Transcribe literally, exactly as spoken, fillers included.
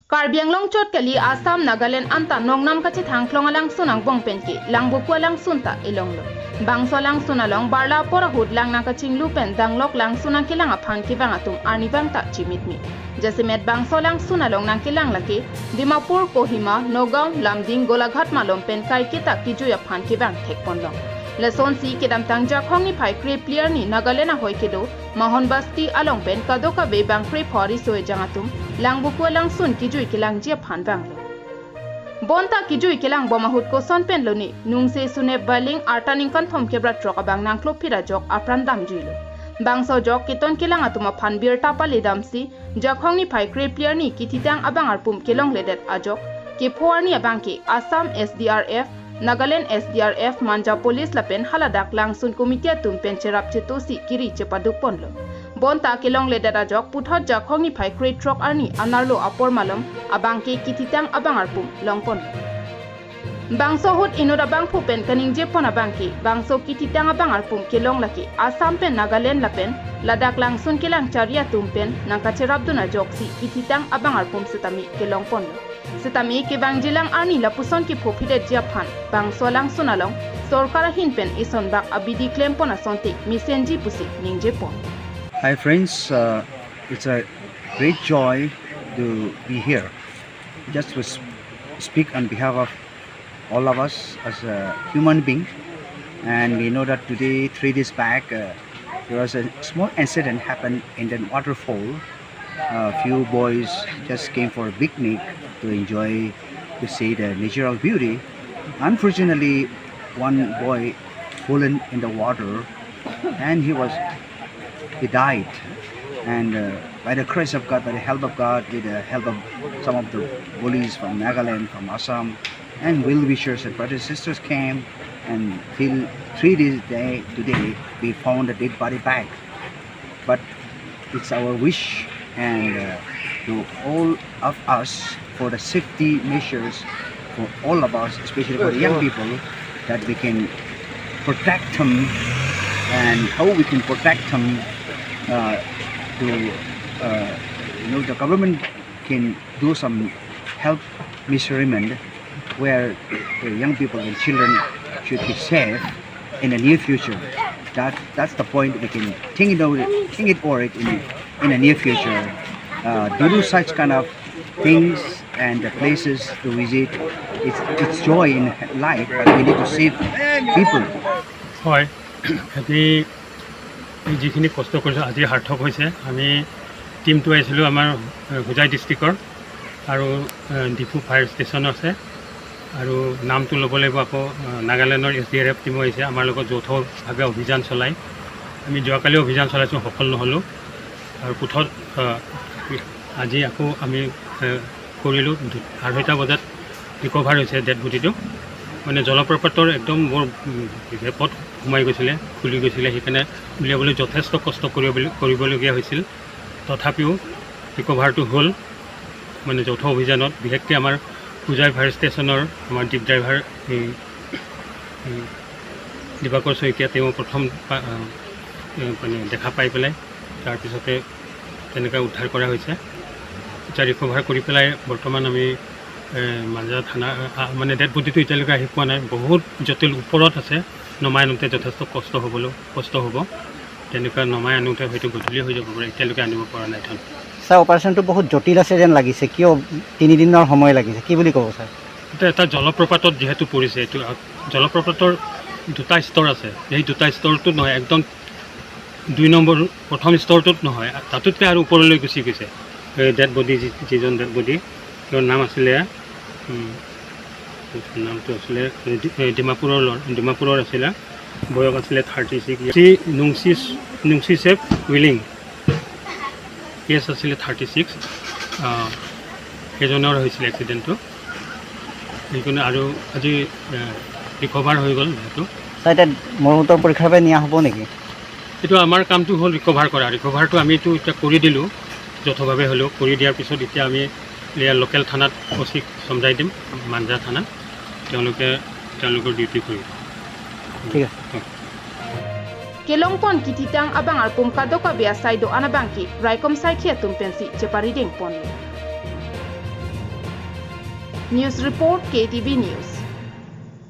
Karbi Anglong chot kali Assam, Nagaland anta nongnam kachethang klong alangsun angbong pen ke Langvoku alangsun ta elonglo. Bangso alangsun along barla apor ahut lang nangkachinglu pen danglok langsun nangkelang aphan kevang atum arnivang ta chimitmi. Jasemet bangso alangsun along nangkelang lake Dimapur, Kohima, Nagaon, Lumding, Golaghat malom pen kaiketa kejui aphan kevang thekponlong. Lasonsi kedamtang Jakhong niphai krephli arni Nagaland ahoi kedo Mahon Basti along pen kadokave bang krepho riso ejang atum Langvoku alangsun kejui kelangji aphan vanglo. Bonta kejui kelangbom ahut koson pen lone nungse sunep baling arta ningkan thomkep ra throk abang nangklophit ajok apran damjuilo. Bangso ajok keton kelang atum aphan birta pale damsi Jakhong niphai krephli arni kithitang abang arpum kelongledet ajok kepho arni abang ke Assam S D R F, Nagaland S D R F, Manja Police lapen haladak langsun committee atum pen cherap chetosi kiri chepadukponlo. Bonta kelongledet ajok puthot Jakhong niphai krethrok arni anerlo apor malom abang ke kithitang abang arpum longponlo. Bangso ahut inut abangphu pen kaningjepon abang ke bangso kithitang abang arpum kelong lake Assam pen Nagaland lapen ladak langsun kelang chari atum pen nangkacherapdun ajoksi kithitang abang arpum setame kelongponlo. Setame kevangjilang arni lapuson kephophidetji aphan bangso alangsun along sorkar ahin pen isonbak abidi klempon asonte mesenji pusi ningjepon. Hi friends, uh, it's a great joy to be here. Just to s- speak on behalf of all of us as a human being, and we know that today, three days back, uh, there was a small incident happened in the waterfall. A few boys just came for a picnic to enjoy, to see the natural beauty. Unfortunately, one boy fallen in the water, and he was, he died. And uh, by the grace of God, by the help of God, with the help of some of the police from Nagaland, from Assam, and well wishers and brothers and sisters came, and till three days day today, we found the dead body back. But it's our wish and uh, to all of us for the safety measures for all of us, especially for the young people, that we can protect them, and how we can protect them uh, to uh, you know, the government can do some help measurement where the young people and children should be safe in the near future. That that's the point we can think it over, think it over it in, in the near future. Uh, to do such kind of things and the places to visit, it's, it's joy in life, but we need to save people. হয়, আজি এই যিখিনি কষ্ট কৰিছোঁ, আজি সাৰ্থক হৈছে। আমি টিমটো আহিছিলোঁ আমাৰ, এ, হোজাই ডিষ্ট্ৰিক্টৰ আৰু, এ, ডিফু ফায়াৰ ষ্টেচন আছে আৰু নামটো ল'ব লাগিব আকৌ, এ, নাগালেণ্ডৰ S D R F Timo আহিছে, আমাৰ লগত যৌথভাৱে অভিযান চলাই। আমি যোৱাকালি অভিযান চলাইছোঁ, সফল নহ'লোঁ আৰু পুথৰ, এ, আজি আকৌ আমি, এ, কৰিলোঁ। দু- আঢ়ৈটা বজাত ৰিকভাৰ হৈছে ডেড বডিটো। মানে জলপ্ৰপাতৰ একদম বৰ, উম, ৰেপত সোমাই গৈছিলে, খুলি গৈছিলে, সেইকাৰণে উলিয়াবলৈ যথেষ্ট কষ্ট কৰিব, কৰিবলগীয়া হৈছিল। তথাপিও ৰিকভাৰটো হ'ল। মানে যৌথ অভিযানত বিশেষকৈ আমাৰ হোজাই ফায়াৰ ষ্টেচনৰ আমাৰ জীপ ড্ৰাইভাৰ এই, এই দিবাকৰ শইকীয়া, তেওঁ প্ৰথম পা- আ, এ, মানে দেখা পাই পেলাই তাৰপিছতে তেনেকৈ উদ্ধাৰ কৰা হৈছে। এতিয়া ৰিকভাৰ কৰি পেলাই বৰ্তমান আমি, এ, মাঞ্জা থানা, আ, মানে ডেড বডিটো এতিয়ালৈকে আহি পোৱা নাই। বহুত জটিল, ওপৰত আছে, নমাই আনোতে যথেষ্ট কষ্ট হ'বলৈ, কষ্ট হ'ব। তেনেকুৱা নমাই আনোতে হয়তো গধূলি হৈ যাব পাৰে, এতিয়ালৈকে আনিব পৰা নাই ধন। ছাৰ, অপাৰেশ্যনটো বহুত জটিল আছে যেন লাগিছে। কিয় তিনিদিনৰ সময় লাগিছে, কি বুলি ক'ব ছাৰ? এতিয়া এটা জলপ্ৰপাতত যিহেতু পৰিছে, এইটো জলপ্ৰপাতৰ দুটা স্তৰ আছে, সেই দুটা স্তৰটো নহয়, একদম দুই নম্বৰ, প্ৰথম স্তৰটোত নহয়, তাতোতকৈ আৰু ওপৰলৈ গুচি গৈছে। এই ডেড বডি, যি- যিজন ডেড বডি, তেওঁৰ নাম আছিলে, উম, নামটো আছিলে, এ, ডি- এ, ডিমাপুৰৰ ল- ডিমাপুৰৰ আছিলে, বয়স আছিলে থাৰ্টি ছিক্স। শ্ৰী নুংচি নুংচিচেপ উইলিং, কেছ আছিলে থাৰ্টি ছিক্স। সেইজনৰ হৈছিলে এক্সিডেণ্টটো। সেইকাৰণে আৰু আজি, এ, ৰিকভাৰ হৈ গ'ল যিহেতু। ছাৰ, এতিয়া মৰণোত্তৰ পৰীক্ষাৰ বাবে নিয়া হ'ব নেকি? এইটো আমাৰ কামটো হ'ল ৰিকভাৰ কৰা। ৰিকভাৰটো আমিতো এতিয়া কৰি দিলোঁ, যৌথভাৱে হ'লেও কৰি দিয়াৰ পিছত এতিয়া আমি ইয়াৰ লোকেল থানাত অ' চিক চমজাই দিম, মাঞ্জা থানাত। তেওঁলোকে তেওঁলোকৰ ডিউটি কৰিব। ঠিক আছে। হয়। Kelongpon kithitang abang arpum kadokave asai do-an abang ke raikom saikhi atum pensi cheparidengpon. News report, K T V News.